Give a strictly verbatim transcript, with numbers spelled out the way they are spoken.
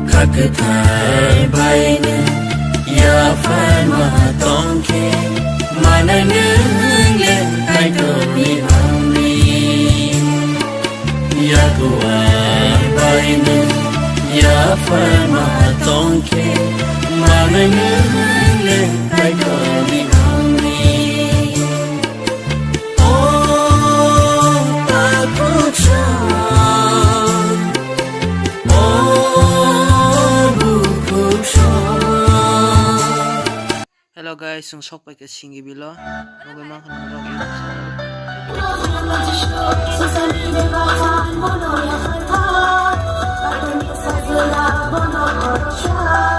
Kha kwthar bai nw yapharma tong khe, manai nwng le Kaitorni hamri. Yakuwa bai nw yapharma tong khe, manai nwng le Kaitorni hamri. O takhuk sa, o bukhuk sa. Hello guys, chwng sok pai kha Singi Bilo. Nugwi mankha norok YouTube channel.